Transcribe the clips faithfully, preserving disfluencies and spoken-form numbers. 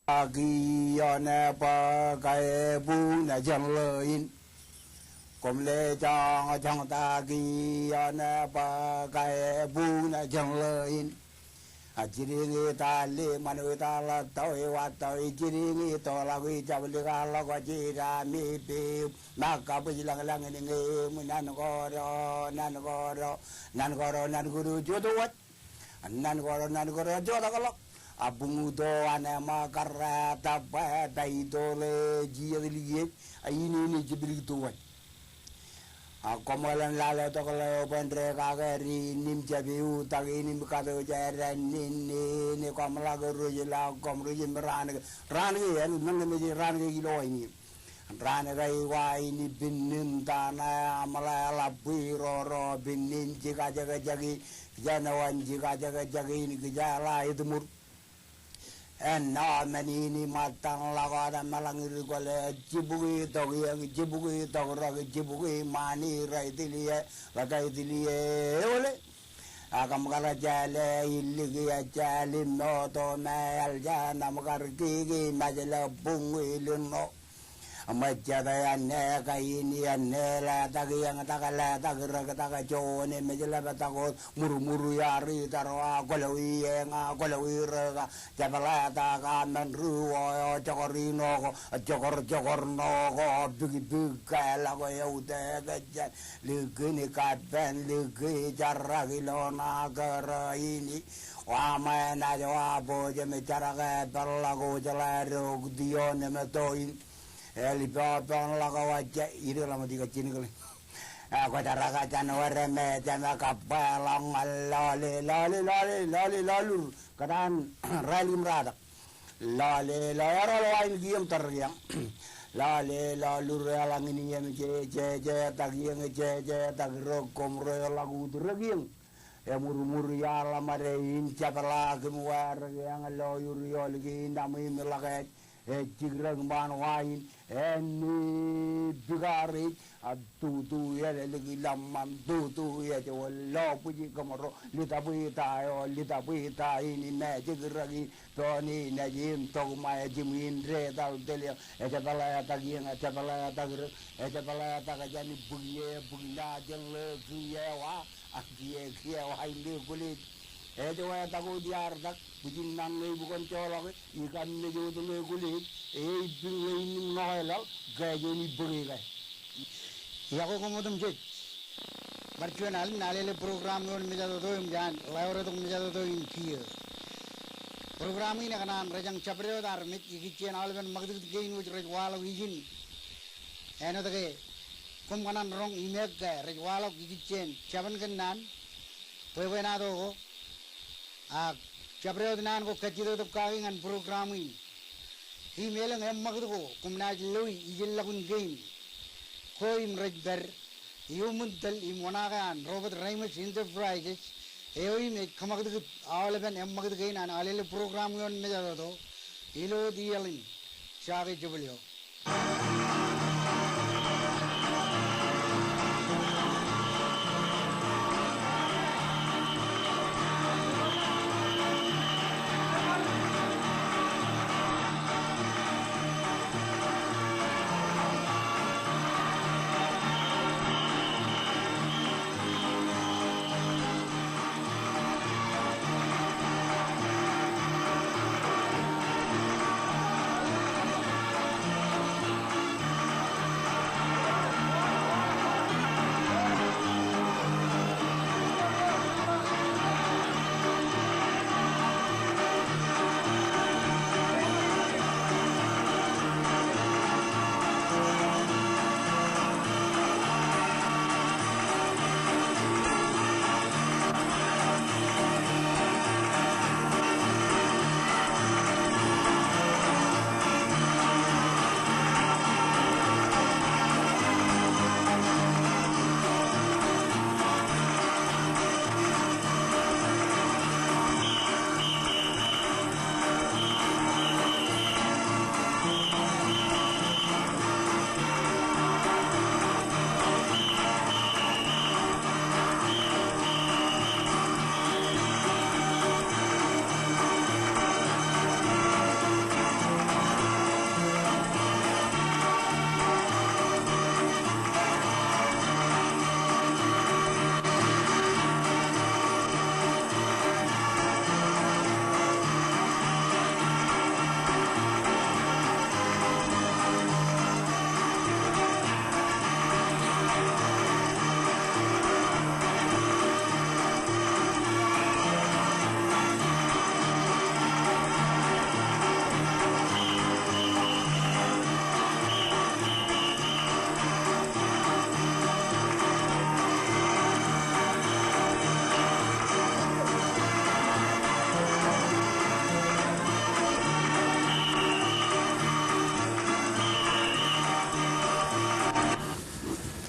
Aki ioon bōk ebuñ jān ḷọin. Koṃ lejoñjoñ taki ioon bōk ebuñ jān ḷọin. A jidiñ ita ḷe ṃanwe ita ḷọk tọwe wa tọwe jidiñ ito ḷọk ijab lik a ḷọk jidami piu. Ṃōk kabwij lañlañ in ñe eṃ nan koro nan koro nan koro nan koro joto waj. Nan koro nan koro joto ḷọk. A buñuto an ema karra tabba ta ito ḷe jijet likiej. A inene jiblik to waj. A koṃeḷan lale tok ḷeo bwe en re kake ri nim jab iutak inim kato jera nin nin koṃ ḷak ruj ḷọk koṃ ruj im raan ke raan ke en men ke mej raan ke ilo aini. Raan ke iwa in pinnin tana aṃ ḷe ḷap bwi roro pinnin jikajekjek in kijenawan jikajekjek in kijeḷā etmur. En ṇa men in iṃōttan ḷọk wōt emeḷañ ri kwōle jibukwi tok iiō jibukwi tok rōk jibukwi ṃani rej tilie ḷọk rej tilie eole. Ak im kar jale iliki ejal im moto me eḷ jān am kar kiki mejle buñwi lino. Ṃōjjate āne kain āne letak iiō tak letak rōk tak joone mejle bōtak wōt murmur iar itar wa kwōlọwi eñ a kwōlọwi rōk a jepḷetak a men ri eo jokor ino ko jokor jokor no ko bikbik ke ḷọk eutiej kōjjān. Likin kapen liki jarrak ilo ṇa kōrā in. Wa ṃae naaj wa bōjām jarak epeḷḷọk ojeḷā rok tion im toin. Elipopoḷọk wajja ide ḷọk ṃōk ijjab jinōkḷe. Kwōjarrak jān wōr me jema kabba ḷọk ñan lọle lọle lọle lọle lọlur. Kōtaan rālik im ratak. Lọle lọle ḷọk wain kiiō im tōre kiiō. Lọle lọlur eḷaññe in iiō im je je jetak iiō je jetak rōk koṃ ro ḷọk ut rōk iiō. Emurmur iaḷ ṃade in jepḷaak im wārak eñ lo ur iolik in aṃ im ḷọk ej ej jikrōk ṃaan wa in. Āne bikareej a tutu ej ḷōmṇak tutu ej wōt lo bwij kōmro litabwita eo litabwita in im ej jikrōk in. Boni naaj im tok ṃae jimwin detal tele eo ejepḷetak iiō ejepḷetak rōk ejepḷetak jān bukwi e bukwi la jān ḷe kiiō wa. Ak kiiō kiiō wa in ḷe kwōlej. Ej wātak wōt iar tak bwijin ṇa ñe ibukon joḷọk e ikam mej wōt ḷe kwōlej. Eippin ḷe in im ṇoke laḷ ke ej wōn ippāke ke. Iọkwe koṃ otemjej. Bar juon alen Alele program ioon mejatoto im jaan ḷeo retok mejatoto in kiiō. Program in ekōṇaan rōjañ jabdewōt armej ikijjien aolepen ṃakūtkūt kein wōj rej waḷọk ijin. Āinwōt ke koṃ kōṇaan roñ imeek ke rej waḷọk ikijjien jabōn kōnnaan bwebwenato ko. Ak jabdewōt naan ko kajjitōk kaki ñan program in. Im elōñ eṃṃakūt ko koṃ naaj loi ijellọkun kein ko im rej pād iuṃwin tōl im oṇaake an Robert Reimers Enterprises eo im ej kōṃakūtkūt aolepen eṃṃakūt kein an Alele program ioon mejatoto ilo wōt iaḷ in. Jake jebōl eo.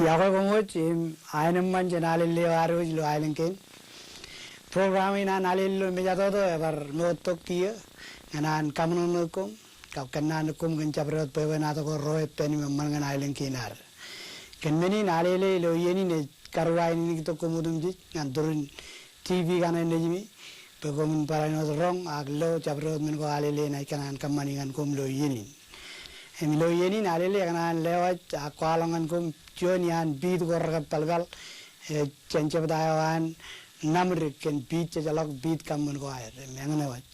Iọkwe koṃ wōj im aenōṃṃan jān Alele eo ad wōj ilo aelōñ kein. Program in an Alele ilo mejatoto ebar moottok kiiō ñan an kaṃōṇōṇō koṃ kab kōnnaan koṃ kōn jabdewōt bwebwenato ko ro ippān im eṃṃan ñan aelōñ kein ad. Kōn men in Alele ilo iien in ej karuwainene tok koṃ otemjej ñan turin T V kaṇe nejimi bwe koṃwin barāinwōt roñ ak lo jabdewōt men ko Alele enaaj kōṇaan kōṃṃani ñan koṃ ilo iien in. Im ilo iien in Alele ekōṇaan lewōj ak kwaḷọk ñan koṃ juon iaan piit ko rekapalpal, eh, jān jebta eo an Naṃdik kōn piit jejḷọk, piit kaṃṃoolol aer. Im eñin eo wōj.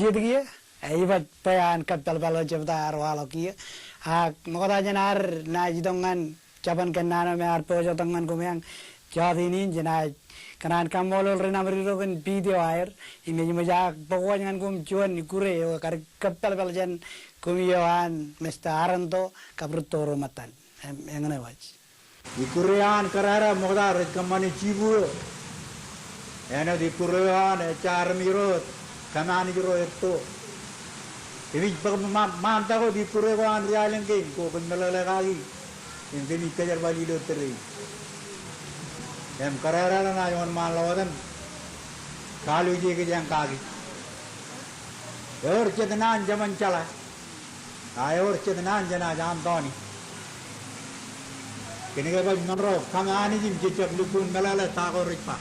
Kiiō, ej baj bwe an kōppālpāl eo jebta ear waḷọk kiiō. Ak ṃokta jān ad naaj itok ñan jabōn kōnnaan eo me ear pojak tok ñan koṃ eañ jọteen in, jenaaj kōṇaan kaṃṃoolol ri-Namdidok kōn video aer im ej ṃōj aō bōk wōj ñan koṃ juon ikkure eo kar kōppālpāl jān koṃ eo an Mr. Arento kab rūtto ro ṃōttan. Im eñin eo ej. Ikkure eo an kōrā ṃokta rej kōṃṃane jibu eo. Āinwōt ikkure eo an ejja armej ro, kōmanij ro etto. Kōmij bōk ṃaan, ṃaantak wōt ikkure ko an ri-aelōñ kein ko kōm meḷeḷe kaki. Im kōmij kōjerbal ilo tōre in. Im kōrā eo an ej wōnṃaanḷọk wōt im kaalikkar kōj eañ kaki. Ewōr jet naan jeṃōn jeḷā. A ewōr jet naan jenaaj amtọọni. Kōnke baj monro kōm Anij im jejjab lukkuun meḷeḷe ta ko rej ba.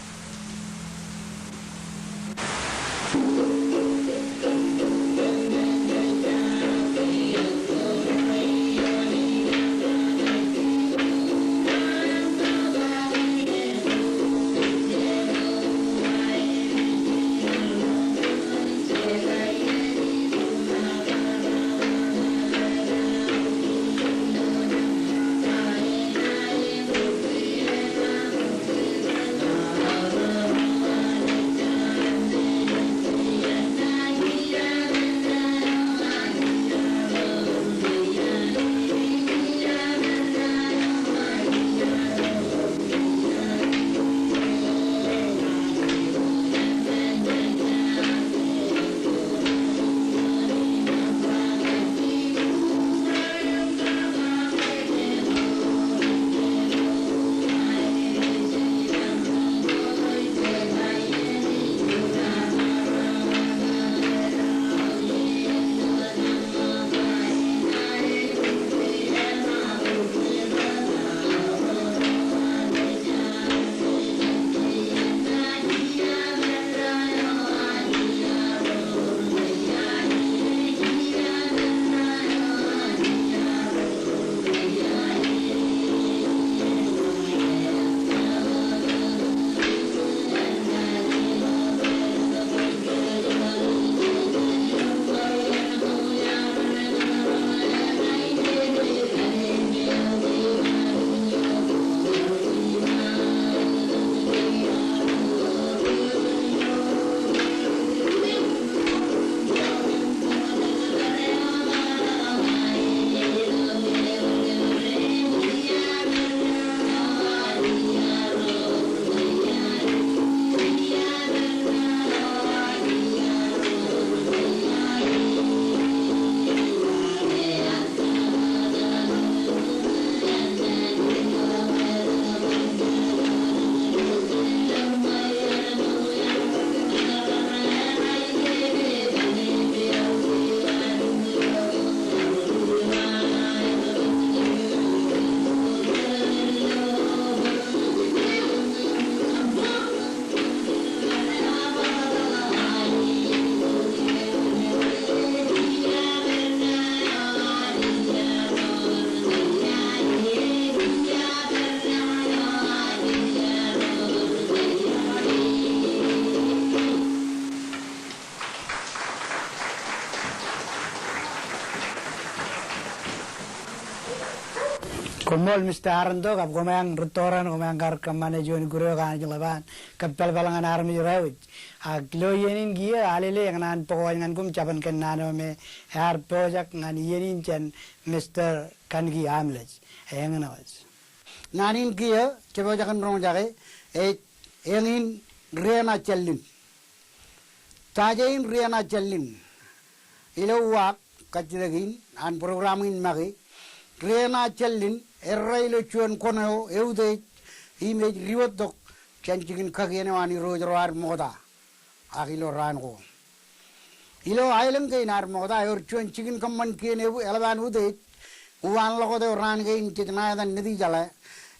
Koṃṃool Mr. Arento, kab koṃeañ rūtto raṇ, koṃeañ kar kōṃṃane juon ikkure eo Anij ḷap an kōppālpāl ñan armej ro wōj. Ak ilo iien in kiiō, Alele, ekōṇaan bōk wōj ñan koṃ jabōn kōnnaan eo me ear pojak ñan iien in jān Mr. Kanki Amles. Eñin eo ej. Naan in kiiō, jepojak in roñjake, ej eñin ri-eṇ ajjallin. Ta jān ri-eṇ ajjallin? Ilo uwaak kajjitōk in an program in make, ri-eṇ ajjallin errā ilo juon koṇ eo eutiej im ej diwōjtok jān jikin kakien eo an irooj ro ad ṃokta. Ak ilo raan ko, ilo aelōñ kein ad ṃokta, ewōr juon jikin kōṃṃan kien eḷap an utiej, uwaan ḷọk wōt eo raan kein jej ṇa etan Nitijeḷā.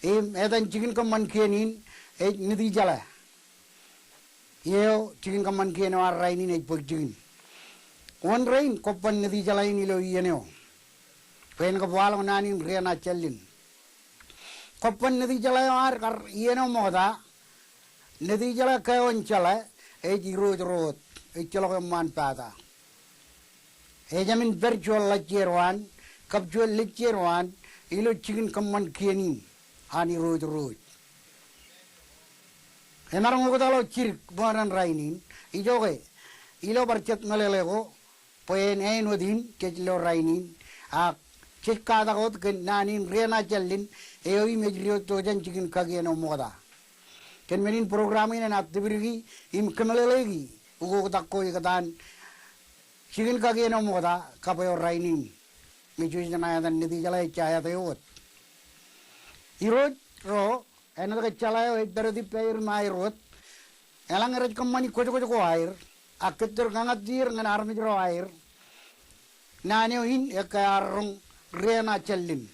Im etan jikin kōṃṃan kien in ej Nitijeḷā. Eo jikin kōṃṃan kien eo ad rainin ej bōk jikin. Wōn rein kobban Nitijeḷā in ilo iien eo? Bwe en kab waḷọk naan in ri-eṇ ajjallin. Kobban Nitijeḷā eo ad kar iien eo ṃokta, Nitijeḷā Keoon Jeḷā, ej irooj ro wōt, ejjeḷọk eṃṃaan pata. Ejāmin pād juon ḷajjeer waan kab juon lejjeer waan ilo jikin kōṃṃan kien in an Irooj ro wōj. Emaroñ oktaḷọk jidik ṃōktan rainin, ijoke ilo bar jet meḷeḷe ko bwe en āinwōt in jej lo rainin, ak jej katak wōt kōn naan in Rienajallin eo im ej diwōjtok jān jikin kakien eo ṃokta. Kōn men in program in enaaj tipdiki im kōmeḷeḷeiki ukoktak ko ikōtaan jikin kakien eo ṃokta kab eo rainin. Im jej ṇa etan Nitijeḷā ejja etan eo wōt. Irooj ro, āinwōt ke jeḷā eo ej pād wōt ippāer im aer wōt, eḷaññe rej kōṃṃani kwōjkwōj ko aer ak kōttar kōñattier ñan armej ro aer, naan eo in ekkā ear roñ Rienajallin.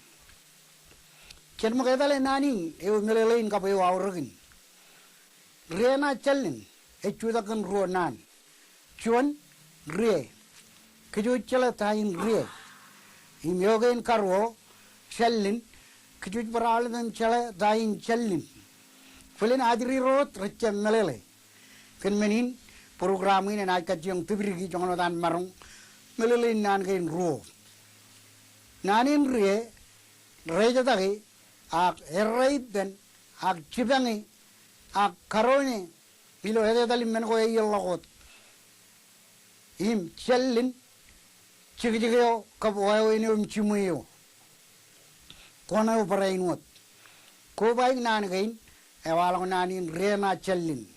Jen ṃōk etale naan in eo meḷeḷein kab eo aorōkin. Rienajallin ej jutak kōn ruo naan. Juon, rie. Kōj wōj jeḷā ta in rie? Im eo kein karuo, jallin. Kōj wōj bar aolep im jeḷā ta in jallin? Bōlen ajri ro wōt rej jab meḷeḷe. Kōn men in program in enaaj kajjioñ tipdiki joñan wōt an maroñ meḷeḷein naan kein ruo. Naan in rie, rejetaki, ak errā ippān, ak jipañe, ak karoone ilo etetal im men ko eḷḷọk wōt. Im jallin, jekjek eo kab wāween eo im jiṃwe eo. Kwōn eo barāinwōt. Kobaik naan kein ewaḷọk naan in Rienajallin.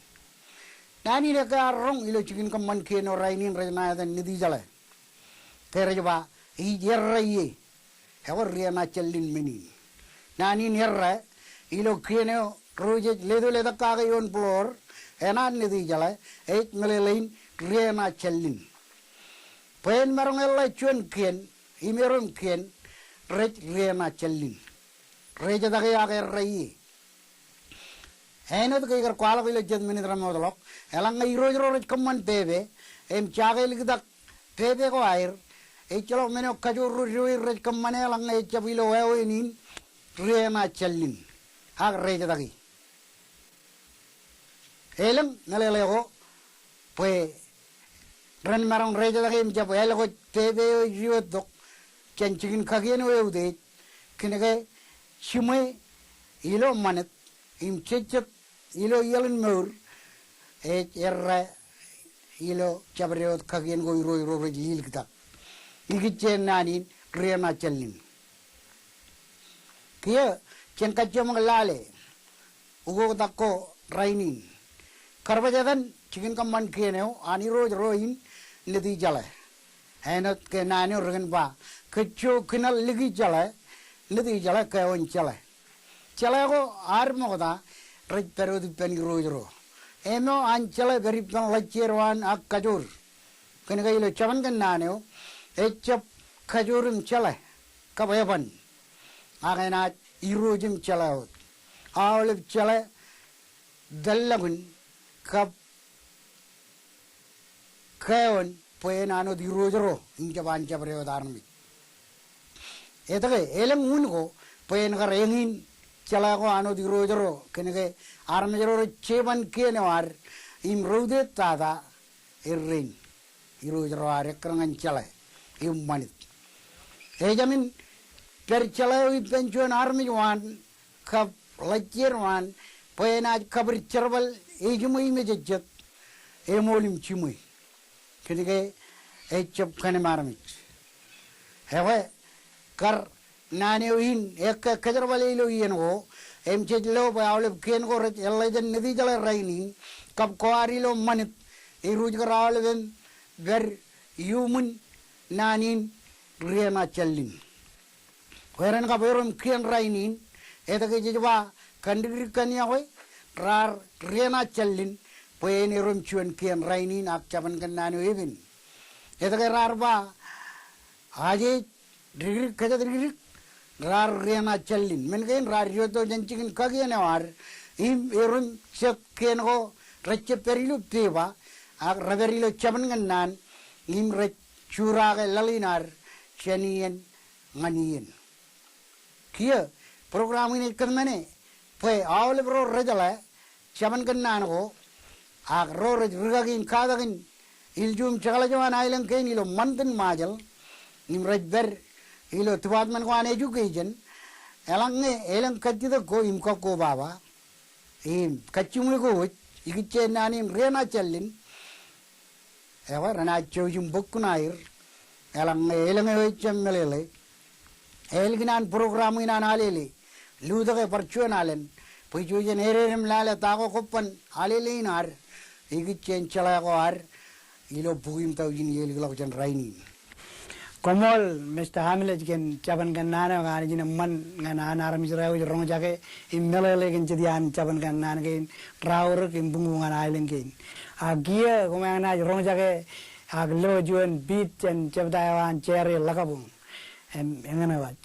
Naan in ekkā ear roñ ilo jikin kōṃṃan kien eo rainin rej ṇa etan Nitijeḷā. Ke rej ba, ij errā ie. Ekwe Rienajallin men in. Naan in errā, ilo kien eo ro jej leto letak kake ioon būḷoor, eṇ an Nitijeḷā, ej meḷeḷein Rienajallin. Bwe en maroñ eḷḷā juon kien im erom kien rej Rienajallin. Rejetaki ak errā ie. Āinwōt ke ikar kwaḷọk ilo jet minit remootḷọk, eḷaññe irooj ro rej kōṃṃan pepe im jake liktak pepe ko aer, ejjeḷọk men eo kajoor ro diwōj rej kōṃṃane eḷaññe ejjab ilo wāween in Rienajallin ak rejetaki. Elōñ meḷeḷe ko bwe ren maroñ rejetaki im jab ālọkḷọk pepe eo ej diwōjtok jān jikin kakien eo eutiej, kōnke jiṃwe ilo ṃanit im jejjet ilo iaḷ in mour ej errā ilo jabdewōt kakien ko irooj ro rej liliktak. Ikijjeen naan in Rienajallin. Kiiō jen kajjioñ ṃōk lale ukoktak ko rainin. Kar baj etan jikin kōṃṃan kien eo an irooj ro in Nitijeḷā. Āinwōt ke naan eo rekōn ba, kōjjo kōnal liki jeḷā, Nitijeḷā kōwōn jeḷā. Jeḷā ko ad ṃokta rej pād wōt ippān irooj ro. Im eo an jeḷā pād ippān ḷajjeer waan ak kajoor. Kōnke ilo jabōn kōnnaan eo, ejjab kajoor im jeḷā kab eban. Ak enaaj irooj im jeḷā wōt. Aolep jeḷā tōllọkin kab kōwōn bwe en an wōt irooj ro im jab an jabdewōt armej. Etke elōñ un ko bwe en kar eñin jeḷā ko an wōt irooj ro, kōnke armej ro rej jeban kien eo ad im ro utiej tata errein irooj ro ad ekkar ñan jeḷā im ṃanit. Ejāmin pād jeḷā eo ippān juon armej waan kab ḷajjeer waan bwe enaaj kabwid jerbal ejiṃwe im ejejjet, eṃool im jiṃwe. Kōnke ejjab kōṇem armej. Ekwe kar naan eo in ekkā kōjerbale ilo iien ko, im jej lo bwe aolep kien ko rej eḷḷā jān Nitijeḷā rainin, kab ko ad ilo ṃanit, eruj kar aolep im pād iuṃwin naan in Rienajallin. Bwe ren kab erom kien rainin, etke jej ba kandikdik kaṇ iọkwe raar Rienajallin, bwe en erom juon kien rainin ak jabōn kōnnaan eo epen. Etke raar ba ajeej dikdik kōjatdikdik raar Rienajallin. Men kein raar diwōjtok jān jikin kakien eo ad im erom jet kien ko rej jab pād ilo pepa ak rej pād ilo jabōn kōnnaan im rej juraake laḷ in ad jān iien ñan iien. Kiiō program in ej kōtmāne bwe aolep ro rejeḷā jabōn kōnnaan ko ak ro rej rikaki in katakin ilju im jekḷaj eo an aelōñ kein ilo ṃantin Ṃajeḷ, im rej pād ilo department ko an education, eḷaññe elōñ kajjitōk ko im kakkobaba im kajjimwikowōj ikijjien naan in rijenaaj jāllin, ekwe renaaj jouj im bōk kuṇaer, eḷaññe elōñ eo ejjab meḷeḷe. Ālikin an program in an Alele, lutōke bar juon alen, bwe ijo jen ededeḷọk lale ta ko kobban Alele in ad, ikijjien jeḷā ko ad, ilo bukwi im taujin ielikḷọk jān rainin. Koṃṃool, Mister Hamlet, kōn jabōn kōnnaan eo, kōn Anij in eṃṃan ñan an armej ro aikuj roñjake im meḷeḷe kōn jet iaan jabōn kōnnaan kein, raorōk im buñbuñ an aelōñ kein. Ak kiiō koṃeañ naaj roñjake ak lo juon bit jān jebta eo an Jerry Ḷōkabuñ. Im eñin eo ej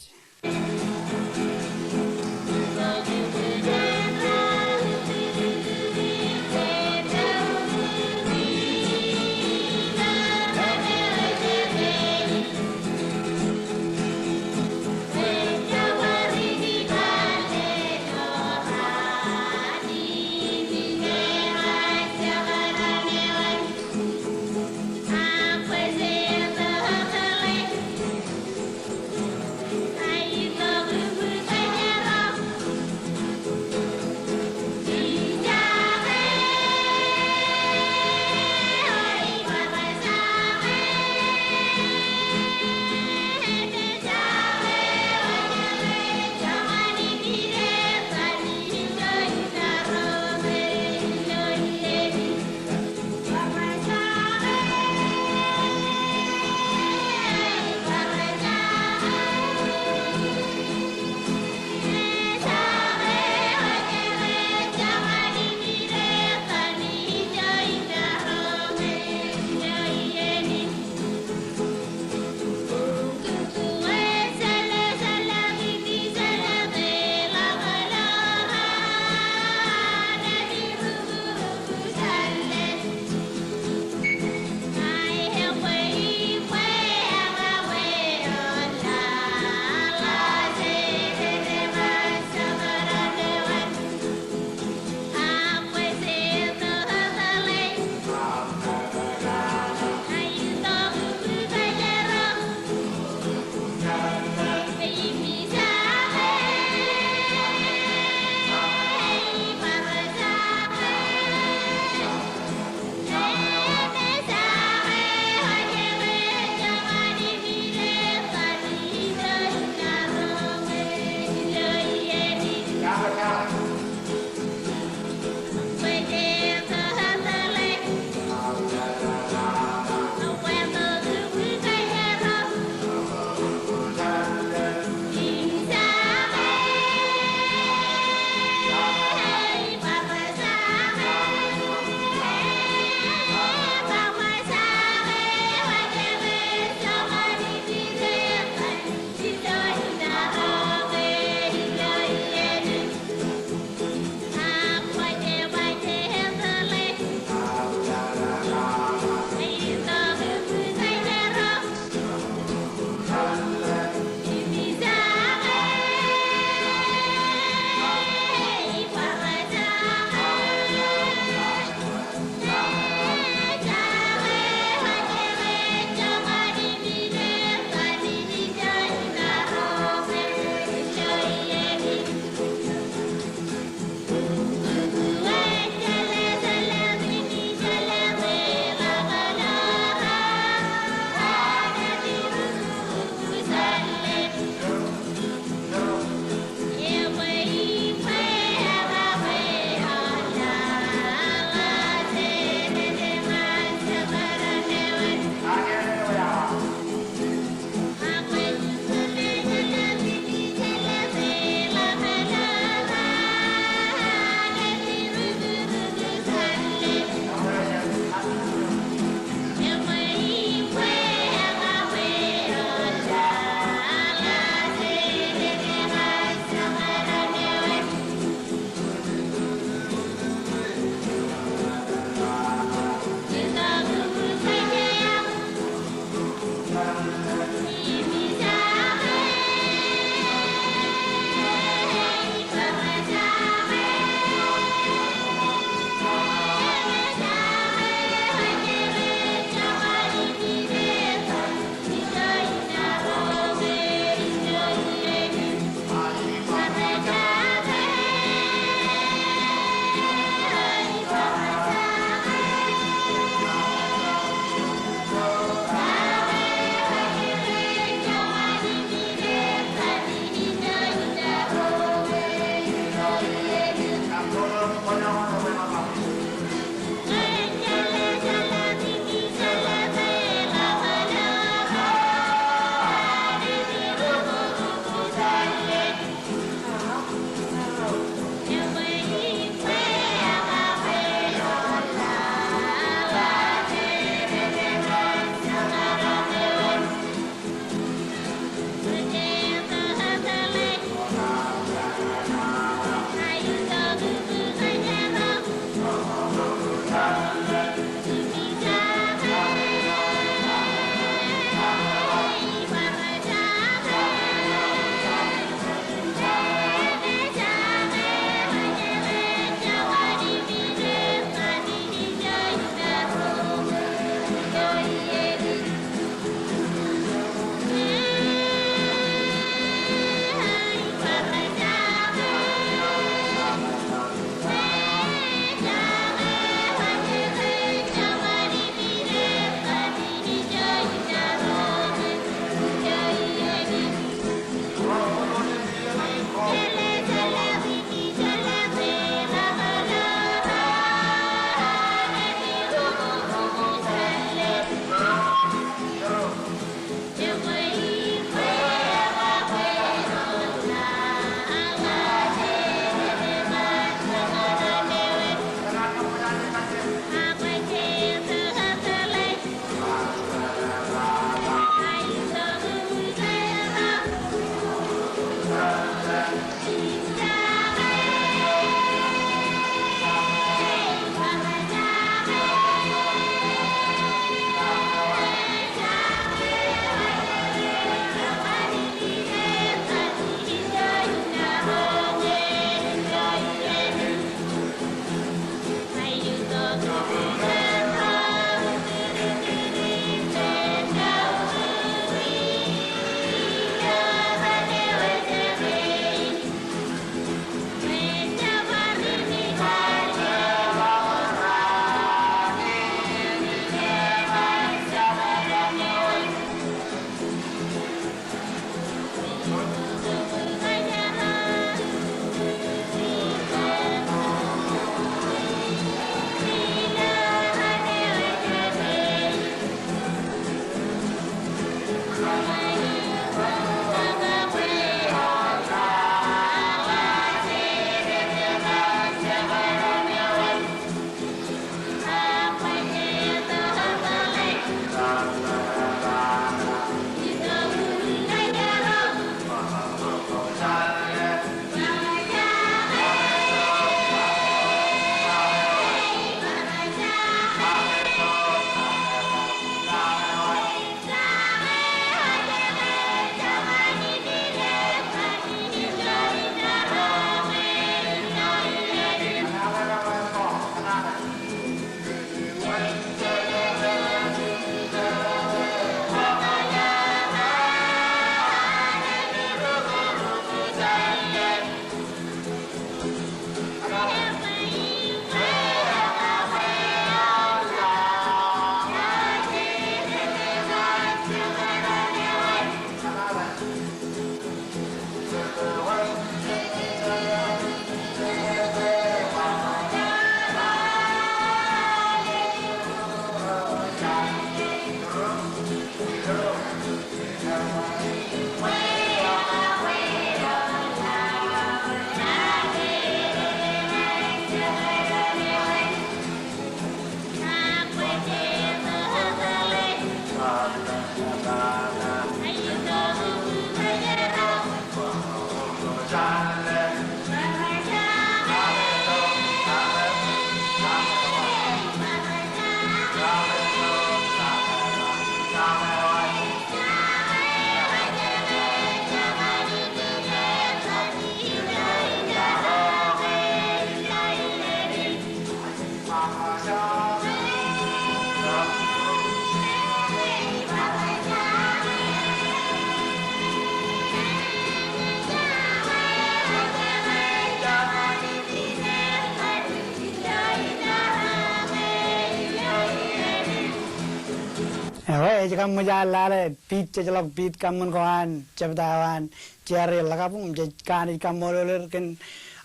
Ewe, ej kaṃṃool jān lale Pete, jej ḷọk Pete, kaṃṃool ko an jebta eo an Jerry Lakabuñ. Jej kōṇaan kaṃṃoolol er kōn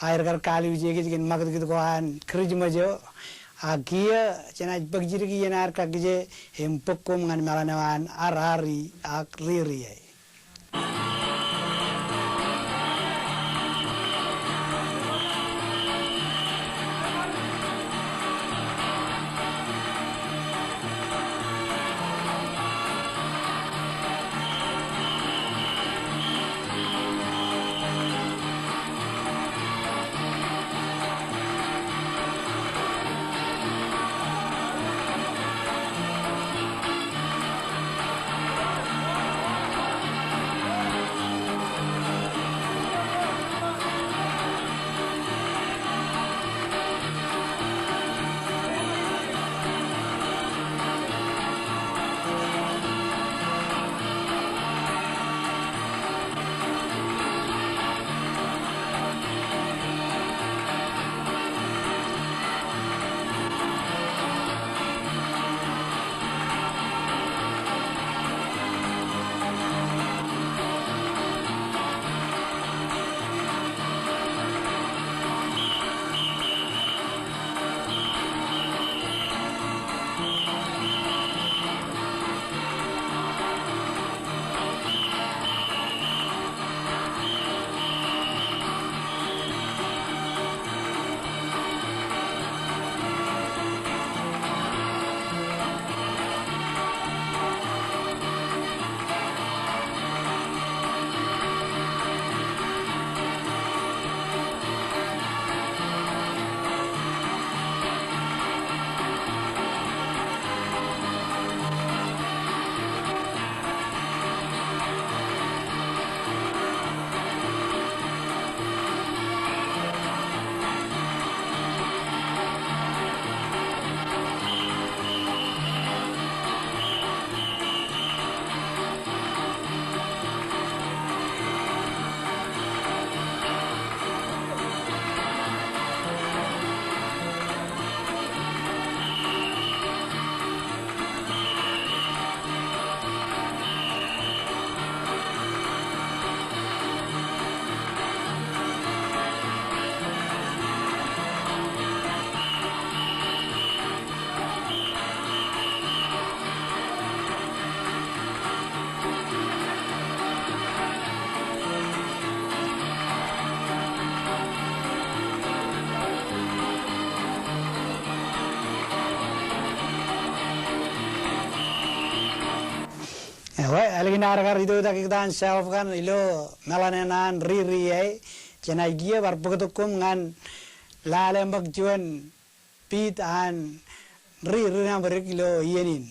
aer kar kaliujekej kōn ṃakūtkūt ko an Kūrijṃōj eo. Ak kiiō jenaaj bōk jidik iien ad kakkije im bōk koṃ ñan meḷan eo an Ar Ari ak Riri e. Ewe, ālikin ad kar itok tok ikōtaan shelf kaṇ ilo meḷan eṇ an Riri e, jenaaj kiiō bar bōktok koṃ ñan lale ṃōk juon Pete an Riri Nabōdik ilo iien in.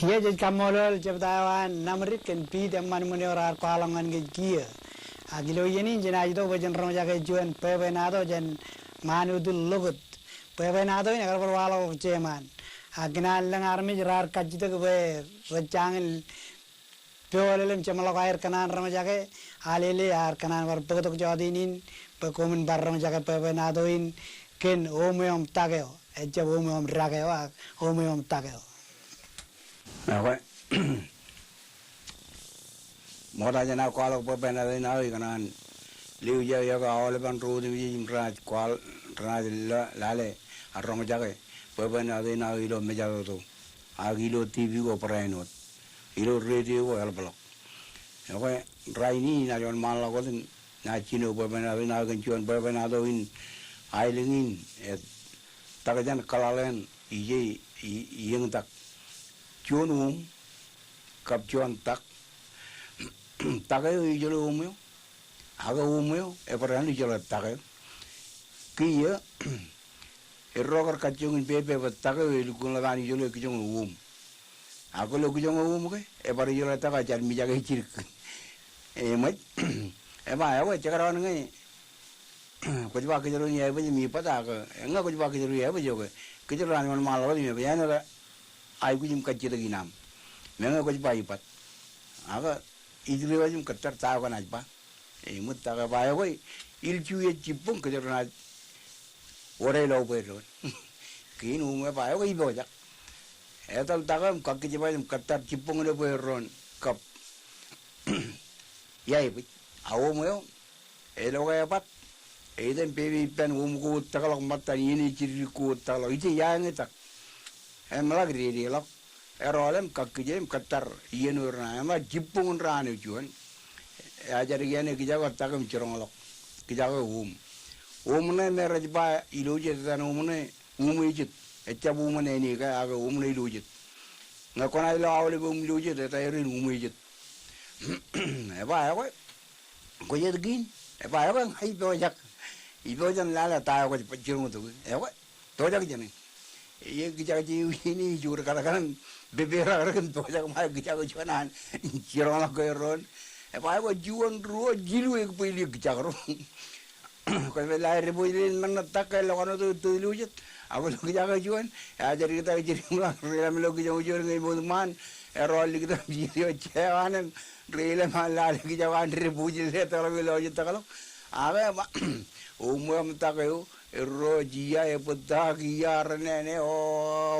Kiiō jej kaṃṃoolol jebta eo an Namdik kōn Piit eṃṃan ṃōn eo raar kwaḷọk ñan kōj kiiō. Ak ilo iien in jenaaj itok bwe jen roñjake juon bwebwenato jān ṃaan otul ḷọk wōt. Bwebwenato in ekar bar waḷọk jeiṃaan. Ak ikōṇaan lōñ armej raar kajjitōk bwe rej jañin pool im jeṃḷọk aer kōṇaan roñjake, alele ear kōṇaan bar bōktok jọteen in bwe koṃwin bar roñjake bwebwenato in kōn Oṃweo im Tak eo, ejjab Oṃweo im Dak eo, ak Oṃweo im Tak eo. Ekwe. Ṃokta jān aō kwaḷọk bwebwenato in aō ikōṇaan lewōj aō iọkwe aolepen ro otemjej im renaaj kwaḷ, renaaj la-, lale ak roñjake bwebwenato in aō ilo mejatoto. Ak ilo TV ko barāinwōt. Ilo radio ko eḷapḷọk. Ekwe, rainin inaaj wōnṃaanḷọk wōt im naaj jino bwebwenato in aō kōn juon bwebwenato in aelōñ in, e, tak jān kōḷaḷ eṇ ije i-, iien tak. Juon oṃ kab juon tak. Tak eo ejjeḷọk oṃ eo. Ak oṃ eo ebar āinwōt ejjeḷọk tak eo. Kiiō erro kar kajjioñ in pepe bwe tak eo elukkuun ḷap an ejjeḷọk, ekkijoñ oṃ. Ak kwōlo kijoñ oṃ ke, ebar ejjeḷọk tak eo, jaar mijak e jidik. Eṃōj. Eba, ekwe, jekdọọn ñe kwōj ba kōjro in iaibōj im ibat, ak ñe kwōj ba kōjro iaibōj, ekwe, kōjro naaj wōnṃaanḷọk wōt im ibat. Āinwōt aikuj im kajjitōk in aṃ. Meñe kwōj ba ibat. Ak ij diwōj im kōttar ta eo kwōnaaj ba. Eṃōj, tak eo eba, ekwe, ilju ej jibboñ kōjro naaj wōde ilo bwe doon. Kein oṃ eo eba, ekwe, ipojak. Etal tak eo im kakkijebaj im kōttar jibboñ ilo bwe doon kab iaibōj. A oṃ eo, eḷọk ebat, eiten pepe ippān oṃ ko wōt takḷọk, ṃōttan iien eo jidikdik ko wōt takḷọk. Ije ia eñe tak. Eṃḷọk dedeḷọk. Erọọl im kakkije im kōttar iien eo renaaj, eṃōj, jibboñ in raan eo juon. Ejjadik iaan e kijak eo tak im jiroñḷọk. Kijak eo oṃ. Oṃ ṇe me rej ba ilo jet etan oṃ ṇe, uṃwejit. Ejjab uṃwin āne ke, ak oṃ ṇe ilo jet. Ñe kwōnaaj lo aolep oṃ ilo jet, etaer in uṃwejit. Eba, ekwe. Kwōj jet kein? Eba, ekwe, ña ipojak. Ipojak in lale ta eo kwōj jiroñtok. Ekwe. Tojak jāne. Ekijak je eo iien ej juon kōṇaan pepe rakrōk im tojak ṃae kijak juon an jiroñḷọk ke doon. Eba, ekwe, juon, ruo, jilu, ekwe, bwe ilo kijak ro. Kwōj pād ilo aer debwōj lel men ṇe, tak ke ḷọk āinwōt eo tōl ilo jet. Ak ilo kijak eo juon. Ejjadik tak jidik im ḷak, reilem ilo kijoñ juon ñe ṃoot ṃaan. Erọọl likūt im jijet eo jea eo an im reilem an lale kijak eo an debwōj lel e takḷọk ilo jet takḷọk. Ak eba, oṃweo im tak eo, erro, jia, ebōd, ta, kiia, renene, eo,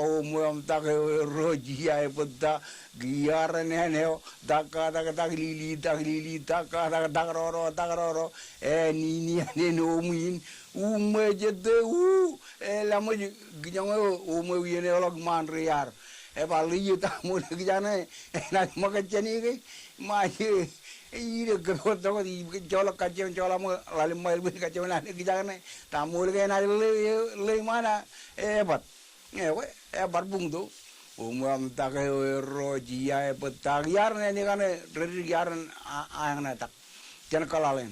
oṃweo im tak eo, erro, jia, ebōd, ta, kiia, renene, eo, tak, ka, tak, tak, lili, tak, lili, tak, ka, tak, tak, ro, ro, tak, ro, ro, e, ni, ni, a, nen, oṃ in, uṃwejete, u, e, laṃōj, kijoñ eo, oṃweo iien eo ḷọk ṃaan reiar. Eba, ḷe ie, ta ṃool ke kijak ṇe, enaaj ṃōkaj jāne ke, ṃae, e, ij kōpooj tok, ij joḷọk kajjioñ joḷọk ṃōk ḷalem ṃae ḷe bwe in kajjioñ lale kijak ṇe. Ta ṃool ke enaaj ḷe, ḷe ṃaan a, ebat. Ekwe, ebar buñto. Oṃweo im tak eo, erro, jia, ebōd, ta, kiia, renene kaṇe, reddik iar an, a, a, eñṇe tak. Jān kōḷaḷ eṇ.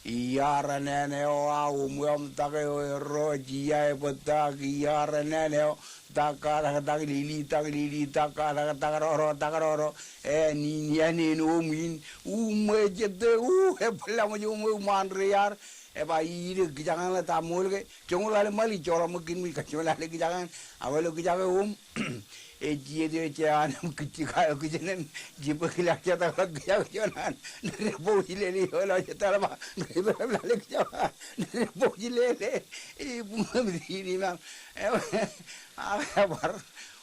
Iia, renene, eo, a, oṃweo im tak eo, erro, jia, ebōd, ta, kiia, renene, eo, tak, ka, tak, tak, lili, tak, lili, tak, ka, tak, tak, ro, ro, tak, ro, ro, e, ni, ni, a, nen, oṃ in, uṃwejete, u, e, bōk laṃōj oṃweo ṃaan reiar, eba, ij kijak eṇ ḷe ta ṃool ke, joñoul ḷalem ṃae ḷe ij joḷọk ṃōk kein im ij kajjioñ lale kijak eṇ, ak ilo kijak eo oṃ, ej jijet eo jea an im kijjika eo kijeṇ im jibwek ilo jea takḷọk kijak eo juon an, debwōj lel e ilo jet takḷọk, debwōj lale kijak an, debwōj lel e, e, buñem di ni ṃaan, e, ak ebar,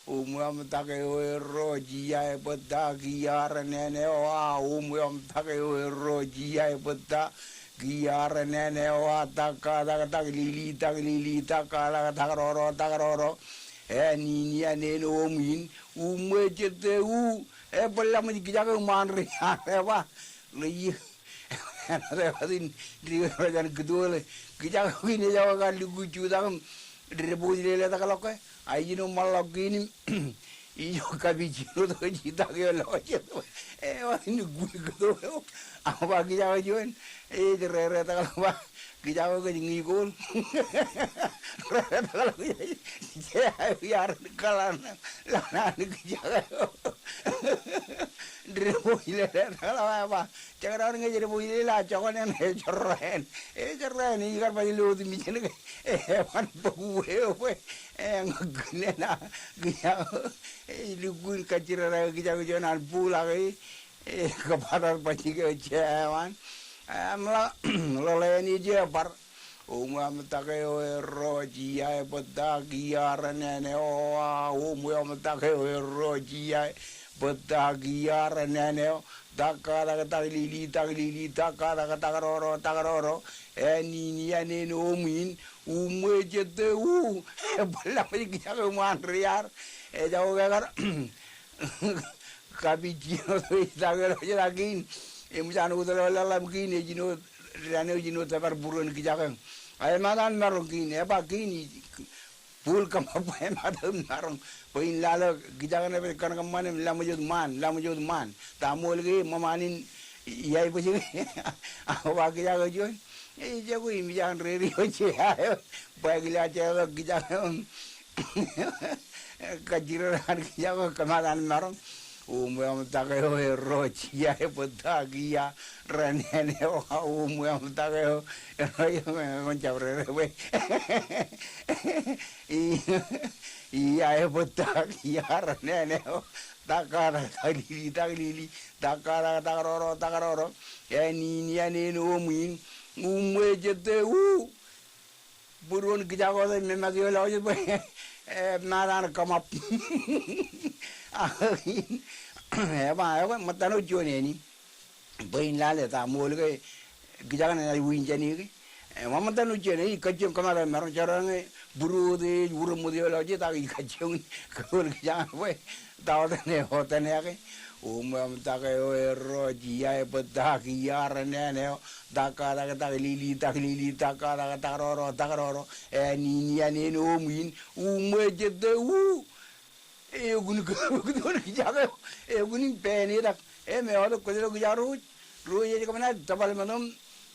oṃweo im tak eo, erro, jia, ebōd, ta, kiia, renene, eo, a, oṃweo im tak eo, erro, jia, ebōd, ta, kiia, renene, eo, a, tak, ka, tak, tak, lili, tak, lili, tak, ka, tak, tak, ro, ro, tak, ro, ro, e, ni, ni, a, nen, oṃ in, uṃwejete, u, e, bōk laṃōj kijak eo ṃaan reiar, eba, ḷe ie. Āinwōt eo wōt in dikōn ro jān kūtuō ḷe. Kijak eo kein ejako kar lukkuun jutak im debwōj lele takḷọk ke. A ijin eo ṃaanḷọk kein im Ijo kapijjino tok ej itak eo lọjet. Eo, ej lukkuun kōto eo. Ak ba kijak eo juon, ej reretak ḷọk ba, kijak eo kōj ñe ikool. Reretak ḷọk, jea eo iar kōḷan, ḷōṇāṇ kijak eo. Ri bōjletak ḷọk ba, jekdọọn ñe ej ri bōjlel a joknen, ejorrāān. Ejorrāān, ikar baj ilo otemjej ke eban bōk uwe eo bwe eñkakilel aō kijak eo. Ej lukkuun kajjirere aō kijak eo juon an bōḷ ak e, e, kōbatar bajjek eo jea eo an. Im ḷa, ḷoḷein ej bar. O ṃweo ṃōttak eo erro, jia e bōttak ia reṇeṇe eo, a, o ṃweo ṃōttak eo erro, jia e bōttak ia reṇeṇe eo, takkatak taklili taklili, takkatak takroro takroro, ānin iaan āne oṃwin, uṃweo jete u, e bōk laṃōj kijak eo ṃaan riar, ejako ke kar kapijjino tok ej itak eo lọjet ak kein, eṃōj an wōtlọk ḷōḷḷap kein, ej jino, dān eo ej jino tōpar būruon kijak eo. Ak ṃōttan maroñ kein, eba kein, bōl kōṃṃan bwe ṃōttan maroñ. Bwe in lale kijak ṇe bwe kōn kōṃṃan im laṃōj wōt ṃaan, laṃōj wōt ṃaan. Ta ṃool ke ṃōṃaan in ia e bōjke. Ak ba kijak eo juon, ejako im ijo an redio jea eo. Bwe kile a jea eo kijak eo. Kajjirere an kijak eo kōṃṃan an maroñ. O ṃweo ṃōttak eo erro, jia e bōttak ia reṇeṇe eo, a, o ṃweo ṃōttak eo erro, eo, eo, kwōn jab rere bwe. I, ia e bōttak ia reṇeṇe eo, takkatak taklili taklili, takkatak takroro takroro, ānin iaan āne oṃwin, uṃweo jete u. Būruon kijak eo ej memak eo lọjet bwe, e, ṃōttan kōṃṃan. Ak in, eba, eba, ṃōttan wōt juon āne. Bwe in lale ta ṃool ke kijak ṇe enaaj wiin jāne ke. E, ṃō, ṃōttan wōt juon āne, ij kajjioñ kōṃṃan aō maroñ, jorrāān ñe būruon eo ej urōṃōt eo lọjet ak ij kajjioñ kōpool kijak ṇe bwe ta wōt ṇe, wōt ṇe ke. O ṃweo ṃōttak eo erro, jia e bōttak ia reṇeṇe eo, takkatak taklili taklili, takkatak takroro takroro, ānin iaan āne oṃwin, uṃweo jete u. Eokun ke, eokun kijak eo, eokun in pāāne tak. Im eotok kwōj lo kijak ro, ro ej kōṃṃan tōpar ṃōttan,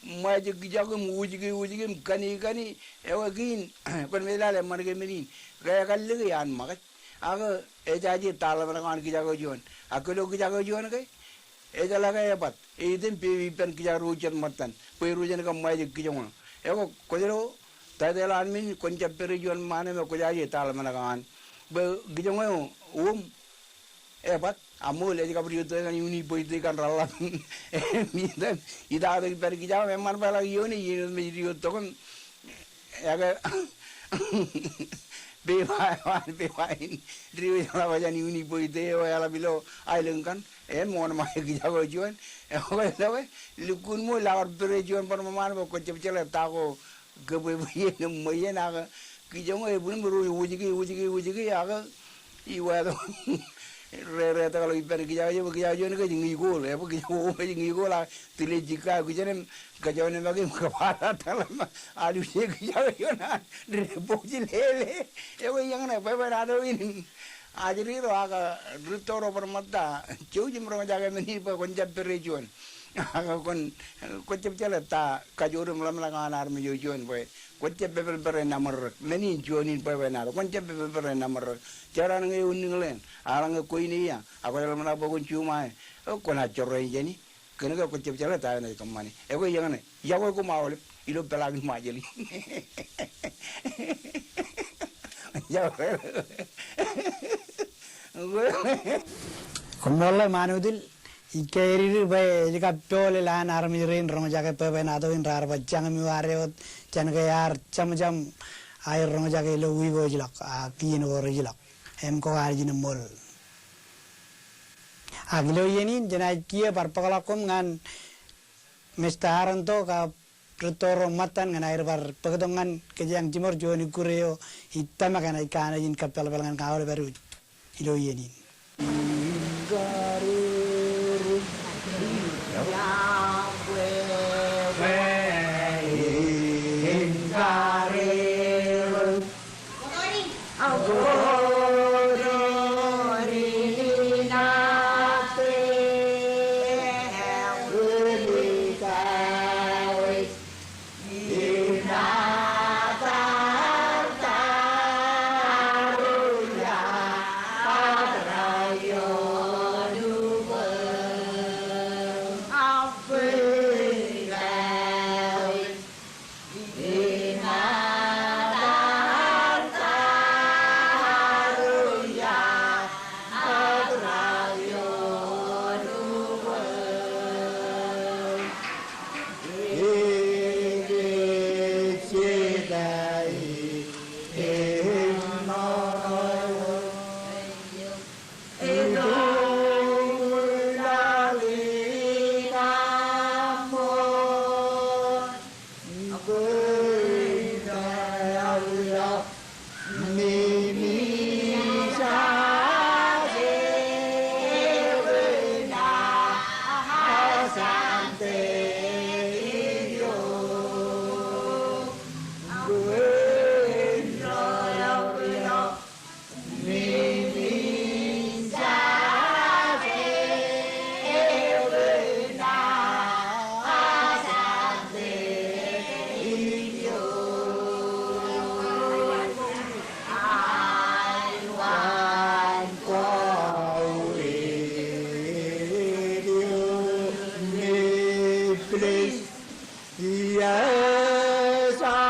ṃajeḷ kijak im wōjke wōjke im kane kane, eo kein, kwōn mej lale eṃṃan ke men in. Ke ekar lōke an ṃakūt. Ak ejaje ta ḷōmṇak eo an kijak eo juon. Ak ke lo kijak eo juon ke, ejeḷā ke ebat. Eitan pepe ippān kijak ro jet ṃōttan. Bwe ro jen kōṃṃae jet kijoñ eo. Eo kwōj lo, ta etal an men in, kwōn jab pere juon ṃaan eo me kwōjaje ta ḷōmṇak eo an. Bwe kijoñ eo wōm ebat. A ṃool ej kab ri itok ñan iuun ibwe itok ñan reḷḷap. Im itato ippān kijak eo im eṃṃan bwe eḷak iioone, iien wōt me ej ri itok im Eke, pepa eo an, pepa in, ri eo eḷap jān iuun ibwe itok eo eḷap ilo aelōñ kaṇ, im wōnṃae kijak eo juon. Eo ke, eo ke, lukkuun ṃool, ak kar pere juon bar ṃōṃaan bwe kwō jab jeḷā ta ko kōbwebwe iien im ṃweiien, ak kijoñ eo ebwin im ro wōjke, wōjke, wōjke, ak Iwāto. Reretak ḷọk ippān kijak eo, kijak eo juon ke ej ñe ikool, eo bwe kijak eo ej ñe ikool, a tile jikka eo kijen im kōjwōj ṇe make im kōbaḷ a tōl im aluje kijak eo juon an, ri bōjlele. Eo ke eñṇe, bwebwenato in. Ajri ro ak rūtto ro bar ṃōtta, jouj im roñjake men in bwe kwōn jab pere juon. Ak kwōn, kwō jab jeḷā ta kajoor im ḷōmṇak eo an armej eo juon bwe kwō jab pepelpere naṃōd ro. Men in juon in bwebwenato. Kwōn jab pepelpere naṃōd ro. Jekdọọn ñe eunniñ ḷein, ak eḷaññe kwe in ia, ak kwōj ḷōmṇak bwe kwōn juṃae, kwōnaaj jorrāān jāni. Kōnke kwō jab jeḷā ta eṇ ej kōṃṃani. Eo ke eñṇe. Iọkwe koṃ aolep ilo peḷaakin Ṃajeḷ in. Koṃṃool ḷọk Ṃanuwtil. Ij ke edded bwe ej kab pooḷ eḷaan armej rein roñjake bwebwenato in raar ba jañim eo ad wōt jān ke ear jeṃjeṃ aer roñjake ilo wiik eo ej ḷọk, ak iien ko rej ḷọk. Im kōn ad ijin eṃṃool. Ak ilo iien in, jenaaj kiiō bar bōkḷọk koṃ ñan Mista Aranto kab rūtto ro ṃōttan ñan aer bar bōktok ñan kōjeañ jiṃor juon ikkure eo ij tōmak enaaj kanooj in kōppelpel ñan kōn aolep ad wōj ilo iien in.